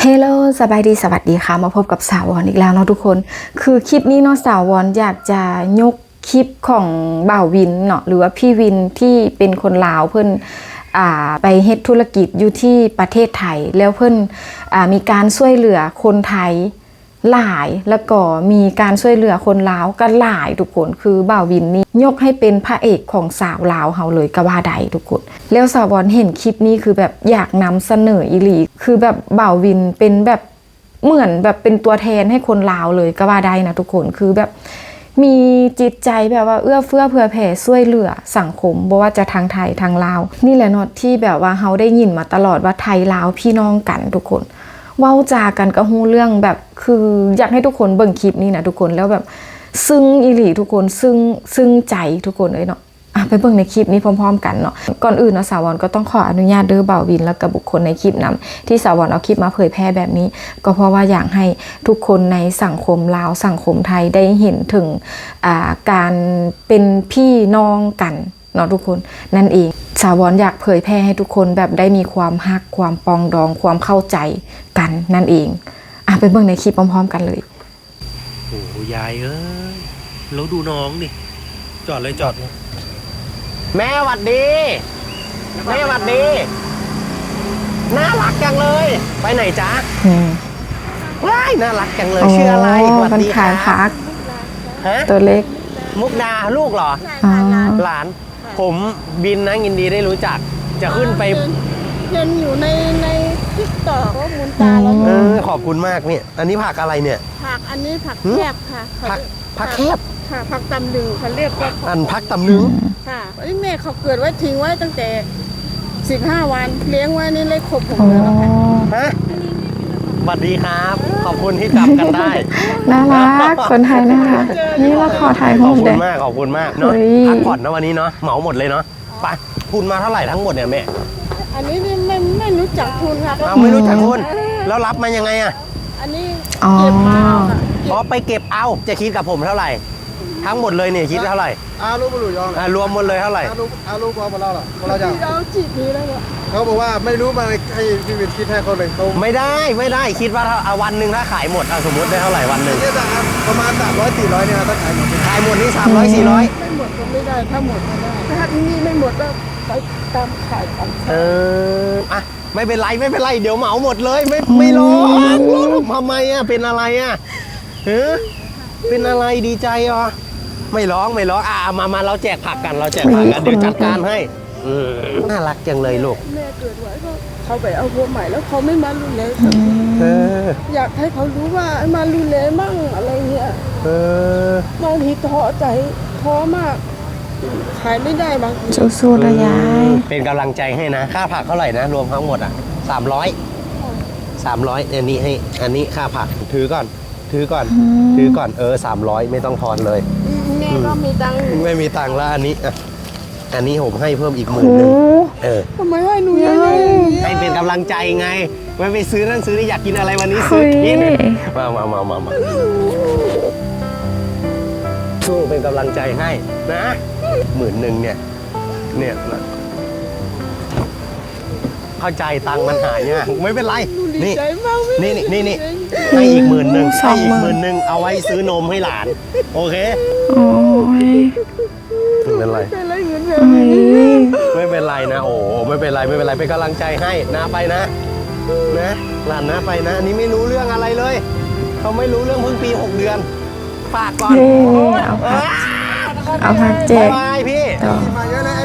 ເຮລໂລ ສະບາຍດີ ສະຫວັດດີຄ່ະ ມາພົບກັບສາວອນອີກແລ້ວເນາະທຸກຄົນ. ຄືຄລິບນີ້ເນາະ ສາວອນຢາກຈະຍົກຄລິບຂອງບ່າວວິນເນາະ ຫຼືວ່າພີ່ວິນທີ່ເປັນຄົນລາວ ເພິ່ນ ອ່າ ໄປເຮັດທຸລະກິດຢູ່ທີ່ປະເທດໄທ ແລ້ວເພິ່ນ ອ່າ ມີການຊ່ວຍເຫຼືອຄົນໄທ ຫຼາຍ ແລ້ວກໍມີການຊ່ວຍເຫຼືອຄົນລາວກໍຫຼາຍທຸກຄົນ. ຄືບ່າວວິນນີ້ຍົກໃຫ້ເປັນພະເອກຂອງສາວລາວເຮົາເລີຍກໍວ່າໄດ້ທຸກຄົນ. ແລ້ວສາວອນເຫັນຄລິບນີ້ຄືແບບຢາກນຳສະເໜີອີ່ຫຼີ ຄືແບບບ່າວວິນເປັນແບບ ເໝືອນແບບເປັນຕົວແທນໃຫ້ຄົນລາວເລີຍກໍວ່າໄດ້ນະທຸກຄົນ. ຄືແບບມີຈິດໃຈແບບວ່າເອື້ອເຟື້ອເຜື່ອແຜ່ຊ່ວຍເຫຼືອສັງຄົມ ບໍ່ວ່າຈະທາງໄທທາງລາວ. ນີ້ແຫຼະເນາະທີ່ແບບວ່າເຮົາໄດ້ຍິນມາຕະຫຼອດວ່າໄທລາວພີ່ນ້ອງກັນທຸກຄົນ. ເວົ້າຈາກັນກໍຮູ້ເລື່ອງແບບ ຄືຢາກໃຫ້ທຸກຄົນເບິ່ງຄລິບນີ້ນະທຸກຄົນ ແລ້ວແບບຊຶ້ງອີ່ຫຼີທຸກຄົນ ຊຶ້ງ ຊຶ້ງໃຈທຸກຄົນເອີຍເນາະ. ອ່ະ ໄປເບິ່ງໃນຄລິບນີ້ພ້ອມໆກັນເນາະ. ກ່ອນອື່ນເນາະ ສາວອນກໍຕ້ອງຂໍອະນຸຍາດເດີບ່າວວິນ ແລ້ວກໍບຸກຄົນໃນຄລິບນຳ ທີ່ສາວອນເອົາຄລິບມາເຜີຍແຜ່ແບບນີ້ ກໍເພາະວ່າຢາກໃຫ້ທຸກຄົນໃນສັງຄົມລາວ ສັງຄົມໄທໄດ້ເຫັນເຖິງ ອ່າ ການເປັນພີ່ນ້ອງກັນ ເນາະທຸກຄົນ ນັ້ນເອງ. ສາວອນຢາກເຜີຍແຜ່ໃຫ້ທຸກຄົນແບບໄດ້ມີຄວາມຮັກ ຄວາມປອງດອງ ຄວາມເຂົ້າໃຈກັນນັ້ນເອງ. ອ່ະ ໄປເບິ່ງໃນຄລິບພ້ອມໆກັນເລີຍ. ໂອ້ ຍາຍເອີຍ ລາວດຸນ້ອງນີ້. ຈອດເລີຍ ຈອດເລີຍ. ແມ່ຫວັດດີ ແມ່ຫວັດດີ. ໜ້າລັກຈັງເລີຍ. ໄປໄຫນຈ໊ະ? ອືມ ວ້າຍ ໜ້າລັກຈັງເລີຍ. ໂອ້ ຊື່ອະໄລ? ຫວັດດີ ເພິ່ນຂາຍຜັກ. ຮະ? ຕົວເລັກ. ມຸກດາ ລູກເຫລອ? ໃຊ່ ອໍ ຫຼານ. ຜົມບິນນະ ຍິນດີໄດ້ຮູ້ຈັກ ຈະຂຶ້ນໄປ ອ່າ ເຫັນ ເຫັນຢູ່ໃນ ໃນ TikTok ໂອ້ ໝູນຕາລາວ ອືມ ເອີ ຂອບຄຸນມາກ. ນີ້ ອັນນີ້ຜັກອະໄລເນ່ຍ? ຜັກ ອັນນີ້ຜັກ ຫື? ແຄບຄ່ະ. ຜັກ ຜັກແຄບ? ຄ່ະ ຜັກຕຳລຶງ ເຂົາເອີ້ນວ່າ ອັນຜັກຕຳລຶງ ອືມ ຄ່ະ. ອັນນີ້ແມ່ເຂົາເກີດໄວ້ ຖິ້ມໄວ້ຕັ້ງແຕ່ສິບຫ້າວັນ ລ້ຽງໄວ້ໃນເລກຄົບຫົກເດືອນແລ້ວຄ່ະ. ຮະ? ຫວັດດີຄັບ ຂອບຄຸນທີ່ຈຳກັນໄດ້. ໜ້າລັກ ຄົນໄທໜ້າລັກ. ນີ້ລາວຂໍຖ່າຍຮູບເດ້. ຂອບຄຸນມາກ ຂອບຄຸນມາກເນາະ. ພັກຜ່ອນເນາະ ວັນນີ້ເນາະ ເໝົາໝົດເລີຍເນາະ. ໄປ ທຶນມາເທົ່າໃດທັງໝົດເນຍແມ່? ອັນນີ້ນີ້ ແມ່ ແມ່ຮູ້ຈັກທຶນຄ່ະ. ອ້າວ ໄມ່ຮູ້ຈັກທຶນ ເອີ ແລ້ວຮັບມາຍັງໄງອະ? ອັນນີ້ ອໍ ເກັບມາເອົາຄ່ະ. ອໍ ໄປເກັບເອົາ. ຈະຄິດກັບຜົມເທົ່າໃດ? ທັງໝົດເລີຍນີ້ ຄິດເທົ່າໃດ? ອາ ລວມໝົດເລີຍເທົ່າໃດ? ອາ ລວມໝົດເລີຍເທົ່າໃດ? ອາ ລວມ ອາ ລວມໝົດເລີຍເທົ່າໃດ? ເຮົາ ເຮົາບໍ່ວ່າ ໄມ່ຮູ້ ມາໃຫ້ພີ່ວິນຄິດໃຫ້ເຂົາເລີຍ. ໄມ່ໄດ້ ໄມ່ໄດ້ ຄິດວ່າ ອາ ວັນໜຶ່ງຖ້າຂາຍໝົດ ອາ ສົມມຸດໄດ້ເທົ່າໃດວັນໜຶ່ງ? ປະມານສາມຮ້ອຍສີ່ຮ້ອຍນີ້ ຖ້າຂາຍໝົດ. ຂາຍໝົດນີ້ສາມຮ້ອຍສີ່ຮ້ອຍ ໄມ່ໝົດກໍໄມ່ໄດ້ ຖ້າໝົດກໍໄດ້ ຖ້າທີ່ນີ້ໄມ່ໝົດກໍໄປຕາມຂາຍຕາມ. ເອີ ອະ ໄມ່ເປັນໄລ ໄມ່ເປັນໄລ ດຽວເໝົາໝົດເລີຍ. ໄມ່ ອືມ ໄມ່ຮ້ອງ ຮ້ອງທຳໄມອະ? ເປັນອະໄລອະ? ຮະ? ເປັນອະໄລ? ດີໃຈຫວາ? ໄມ່ຮ້ອງ ໄມ່ຮ້ອງ. ອາ ມາ ມາ ເຮົາແຈກຜັກກັນ ເຮົາແຈກຜັກກັນ ເອີ ດຽວຈັດການໃຫ້. ອືມ ໜ້າລັກຈັງເລີຍລູກ. ແມ່ເກີດມາ ເຂົາໄປເອົາຜົວໃໝ່ແລ້ວ ເຂົາໄມ່ມາດູແລ ອືມ ເອີ ຢາກໃຫ້ເຂົາຮູ້ວ່າມາດູແລໝັ້ງ ອະໄລເນີ້ຍ. ເອີ ບາງທີທໍ້ໃຈ ທໍ້ມາກ ຂາຍໄມ່ໄດ້ບາງທີ. ສູ້ໆ ເດີຍາຍ. ເປັນກຳລັງໃຈໃຫ້ນະ. ຄ່າຜັກເທົ່າໃດນະ? ລວມທັງໝົດອະ ສາມຮ້ອຍ ສາມຮ້ອຍ. ອັນນີ້ໃຫ້ ອັນນີ້ຄ່າຜັກ. ຖືກ່ອນ ຖືກ່ອນ ອືມ ຖືກ່ອນ. ເອີ ສາມຮ້ອຍ ໄມ່ຕ້ອງທອນເລີຍ. ອືມ ແມ່ກໍມີຕັງ ອືມ ແມ່ມີຕັງລະ. ອັນນີ້ ອະ ອັນນີ້ຜົມໃຫ້ເພີ່ມອີກໝື່ນໜຶ່ງ. ໂອ້ ເອີ ທຳໄມໃຫ້ໜູເຍອະແບບນີ້? ໃຫ້ເປັນກຳລັງໃຈໄງ ໄວ້ໄປຊື້ນັ້ນຊື້ນີ້ ຢາກກິນອະໄລວັນນີ້ຊື້ກິນ. ເຮີ້ຍ ມາ ມາ ມາ ມາ ມາ ສູ້ເປັນກຳລັງໃຈໃຫ້ນະ. ໝື່ນໜຶ່ງເນຍ ເນຍ ເຂົ້າໃຈ ຕັງມັນຫາຍາກ ໄມ່ເປັນໄລ. ໜູດີໃຈມາກ. ນີ້ ນີ້ ນີ້ ນີ້ ໃຫ້ອີກໝື່ນໜຶ່ງ ສອງໝື່ນ ໃຫ້ອີກໝື່ນໜຶ່ງ ເອົາໄວ້ຊື້ນົມໃຫ້ຫຼານ. ໂອເຄ ໂອ້ຍ ເປັນໄລ ເປັນໄລເງິນແບບນີ້. ອືມ ໄມ່ເປັນໄລນະ. ໂອ້ ໄມ່ເປັນໄລ ໄມ່ເປັນໄລ ເປັນກຳລັງໃຈໃຫ້ນະ. ໄປນະ ນະ ຫຼານນະ ໄປນະ. ອັນນີ້ໄມ່ຮູ້ເລື່ອງອະໄລເລີຍ ເຂົາໄມ່ຮູ້ເລື່ອງ ເພິ່ງປີຫົກເດືອນ. ຝາກກ່ອນ. ເອີ ເອົາຜັກ ເອົາຜັກແຈກ. ບາຍບາຍພີ່.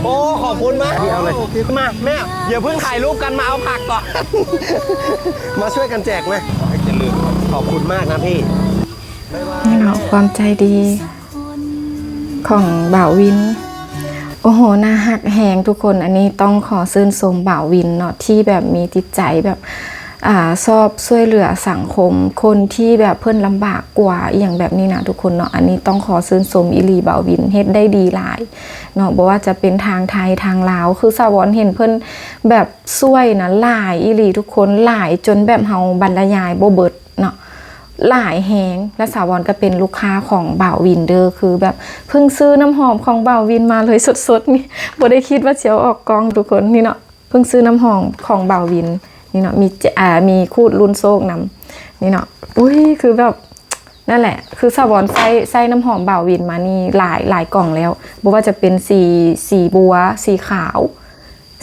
ໂອ້ ຂອບຄຸນມາກ. ມາແມ່ ຢ່າເພິ່ງຖ່າຍຮູບກັນ ມາເອົາຜັກກ່ອນ ມາຊ່ວຍກັນແຈກນະ. ຂອບຄຸນມາກນະພີ່. ເອົາຄວາມໃຈດີຂອງບ່າວວິນ. ໂອ້ໂຫ ໜ້າຮັກແຮງທຸກຄົນ. ອັນນີ້ຕ້ອງຂໍຊື່ນຊົມບ່າວວິນເນາະ ທີ່ແບບມີຈິດໃຈແບບ ອ່າ ຊອບຊ່ວຍເຫຼືອສັງຄົມ ຄົນທີ່ແບບເພິ່ນລຳບາກກວ່າ ອີ່ຫຍັງແບບນີ້ນະທຸກຄົນເນາະ. ອັນນີ້ຕ້ອງຂໍຊື່ນຊົມອີ່ຫຼີ ບ່າວວິນເຮັດໄດ້ດີຫຼາຍເນາະ ບໍ່ວ່າຈະເປັນທາງໄທທາງລາວ. ຄືສາວອນເຫັນເພິ່ນແບບຊ່ວຍນະ ຫຼາຍອີ່ຫຼີທຸກຄົນ ຫຼາຍຈົນແບບເຮົາບັນລະຍາຍບໍ່ເບິດເນາະ ຫຼາຍແຮງ. ແລະ ສາວອນກໍເປັນລູກຄ້າຂອງບ່າວວິນເດີ ຄືແບບເພິ່ງຊື້ນ້ຳຫອມຂອງບ່າວວິນມາເລີຍສົດໆນີ້ ບໍ່ໄດ້ຄິດວ່າຊິເອົາອອກກ້ອງທຸກຄົນນີ້ເນາະ. ເພິ່ງຊື້ນ້ຳຫອມຂອງບ່າວວິນ ນີ້ເນາະ ມີ ອ່າ ມີຂູດລຸ້ນໂຊກນຳ ນີ້ເນາະ. ອຸ້ຍ ຄືແບບ ນັ້ນແຫຼະ ຄືສາວອນໃຊ້ ໃຊ້ນ້ຳຫອມບ່າວວິນມານີ້ຫຼາຍ ຫຼາຍກ່ອງແລ້ວ ບໍ່ວ່າຈະເປັນສີ ສີບົວ ສີຂາວ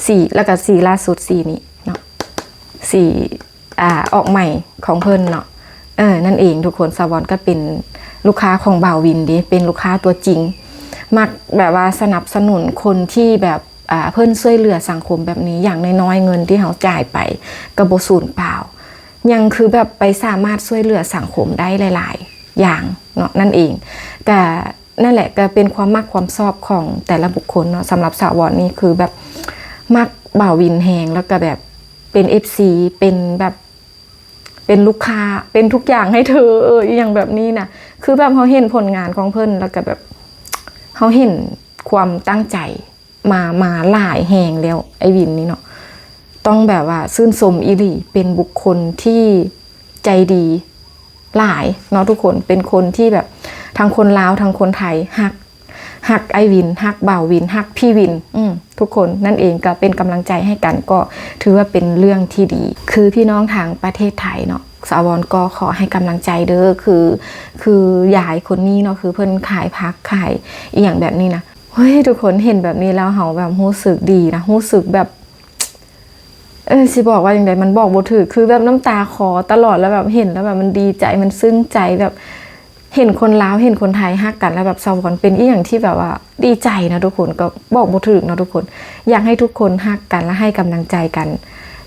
ສີ ແລ້ວກໍສີລ່າສຸດ ສີນີ້ເນາະ ສີ ອ່າ ອອກໃໝ່ຂອງເພິ່ນເນາະ. ເອີ ນັ້ນເອງທຸກຄົນ ສາວອນກໍເປັນລູກຄ້າຂອງບ່າວວິນເດ້ ເປັນລູກຄ້າຕົວຈິງ ມັກແບບວ່າສະໜັບສະໜູນຄົນທີ່ແບບ ອ່າ ເພິ່ນຊ່ວຍເຫຼືອສັງຄົມແບບນີ້ ຢ່າງນ້ອຍໆເງິນທີ່ເຮົາຈ່າຍໄປກໍບໍ່ສູນເປົ່າ ຍັງຄືແບບໄປສາມາດຊ່ວຍເຫຼືອສັງຄົມໄດ້ຫຼາຍໆຢ່າງເນາະ ນັ້ນເອງ. ກະ ນັ້ນແຫຼະ ກໍເປັນຄວາມມັກຄວາມຊອບຂອງແຕ່ລະບຸກຄົນເນາະ. ສຳລັບສາວອນນີ້ຄືແບບມັກບ່າວວິນແຮງ ແລ້ວກໍແບບເປັນເອັຟຊີ ເປັນແບບ ເປັນລູກຄ້າ ເປັນທຸກຢ່າງໃຫ້ເທີ ອີ່ຫຍັງແບບນີ້ນະ. ຄືແບບເຮົາເຫັນຜົນງານຂອງເພິ່ນ ແລ້ວກໍແບບເຮົາເຫັນຄວາມຕັ້ງໃຈມາ ມາຫຼາຍແຮງແລ້ວ ອ້າຍວິນນີ້ເນາະ. ຕ້ອງແບບວ່າຊື່ນຊົມອີ່ຫຼີ ເປັນບຸກຄົນທີ່ໃຈດີຫຼາຍເນາະທຸກຄົນ ເປັນຄົນທີ່ແບບ ທັງຄົນລາວ ທັງຄົນໄທ ຮັກ ຮັກອ້າຍວິນ ຮັກບ່າວວິນ ຮັກພີ່ວິນ ອືມ ທຸກຄົນນັ້ນເອງ ກໍເປັນກຳລັງໃຈໃຫ້ກັນ ກໍຖືວ່າເປັນເລື່ອງທີ່ດີ. ຄືພີ່ນ້ອງທາງປະເທດໄທເນາະ ສາວອນກໍຂໍໃຫ້ກຳລັງໃຈເດີ້ ຄື ຄືຍາຍຄົນນີ້ເນາະ ຄືເພິ່ນຂາຍຜັກຂາຍອີ່ຫຍັງແບບນີ້ນະ. ເຮີ້ຍ ທຸກຄົນ ເຫັນແບບນີ້ແລ້ວເຮົາແບບຮູ້ສຶກດີນະ ຮູ້ສຶກແບບ ເອີ ຊິບອກວ່າຈັ່ງໃດ ມັນບອກບໍ່ຖືກ ຄືແບບນ້ຳຕາຄໍຕະຫຼອດ ແລ້ວແບບເຫັນແລ້ວແບບມັນດີໃຈ ມັນຊຶ້ງໃຈ ແບບເຫັນຄົນລາວ ເຫັນຄົນໄທຮັກກັນ ແລ້ວແບບສາວອນເປັນອີ່ຫຍັງທີ່ແບບວ່າດີໃຈນະທຸກຄົນ ກໍບອກບໍ່ຖືກເນາະທຸກຄົນ. ຢາກໃຫ້ທຸກຄົນຮັກກັນ ແລະ ໃຫ້ກຳລັງໃຈກັນ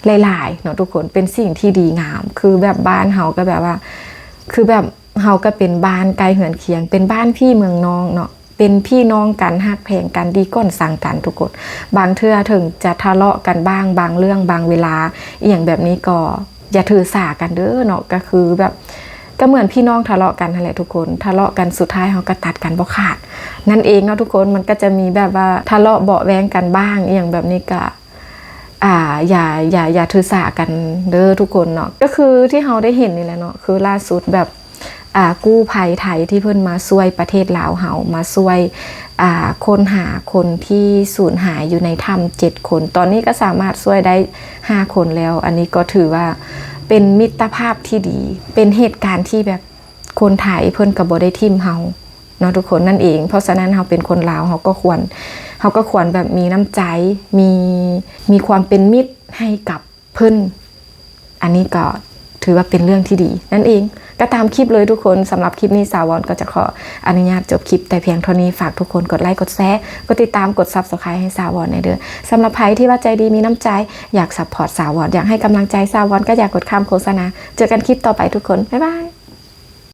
ຫຼາຍໆເນາະທຸກຄົນ ເປັນສິ່ງທີ່ດີງາມ. ຄືແບບບ້ານເຮົາກໍແບບວ່າ ຄືແບບເຮົາກໍເປັນບ້ານໃກ້ເຮືອນຄຽງ ເປັນບ້ານພີ່ເມືອງນ້ອງເນາະ ເປັນພີ່ນ້ອງກັນ ຮັກແພງກັນ ດີກ່ອນຊັງກັນທຸກຄົນ. ບາງເທື່ອເຖິງຈະທະເລາະກັນບ້າງ ບາງເລື່ອງ ບາງເວລາ ອີ່ຫຍັງແບບນີ້ ກໍຢ່າຖືສາກັນເດີ້ເນາະ. ກໍຄືແບບ ກໍເໝືອນພີ່ນ້ອງທະເລາະກັນຫັ້ນແຫຼະທຸກຄົນ ທະເລາະກັນສຸດທ້າຍເຮົາກໍຕັດກັນບໍ່ຂາດນັ້ນເອງເນາະທຸກຄົນ. ມັນກໍຈະມີແບບວ່າທະເລາະເບາະແວ້ງກັນບ້າງ ອີ່ຫຍັງແບບນີ້ ກໍ ອ່າ ຢ່າ ຢ່າ ຢ່າຖືສາກັນເດີ້ທຸກຄົນເນາະ. ກໍຄືທີ່ເຮົາໄດ້ເຫັນນີ້ແຫຼະເນາະ ຄືລ່າສຸດແບບ ອ່າ ກູ້ໄພໄທທີ່ເພິ່ນມາຊ່ວຍປະເທດລາວເຮົາ ມາຊ່ວຍ ອ່າ ຄົ້ນຫາຄົນທີ່ສູນຫາຍຢູ່ໃນຖ້ຳເຈັດຄົນ ຕອນນີ້ກໍສາມາດຊ່ວຍໄດ້ຫ້າຄົນແລ້ວ. ອັນນີ້ກໍຖືວ່າເປັນມິດຕະພາບທີ່ດີ ເປັນເຫດການທີ່ແບບຄົນໄທເພິ່ນກໍບໍ່ໄດ້ຖິ້ມເຮົາເນາະທຸກຄົນ ນັ້ນເອງ. ເພາະສະນັ້ນເຮົາເປັນຄົນລາວ ເຮົາກໍຄວນ ເຮົາກໍຄວນແບບມີນ້ຳໃຈ ມີ ມີຄວາມເປັນມິດໃຫ້ກັບ ເພິ່ນ ອັນນີ້ກໍຖືວ່າເປັນເລື່ອງທີ່ດີນັ້ນເອງ. ກໍຕາມຄລິບເລີຍທຸກຄົນ. ສຳລັບຄລິບນີ້ ສາວອນກໍຈະຂໍອະນຸຍາດຈົບຄລິບແຕ່ພຽງເທົ່ານີ້. ຝາກທຸກຄົນກົດໄລ ກົດແຊ ກົດຕິດຕາມ ກົດ Subscribe ໃຫ້ສາວອນແດ່ເດີ້. ສຳລັບໃຜທີ່ວ່າໃຈດີມີນ້ຳໃຈ ຢາກ support ສາວອນ ຢາກໃຫ້ກຳລັງໃຈສາວອນ ກໍຢ່າກົດຂ້າມໂຄສະນາ. ເຈີກັນຄລິບຕໍ່ໄປທຸກຄົນ ບາຍບາຍ.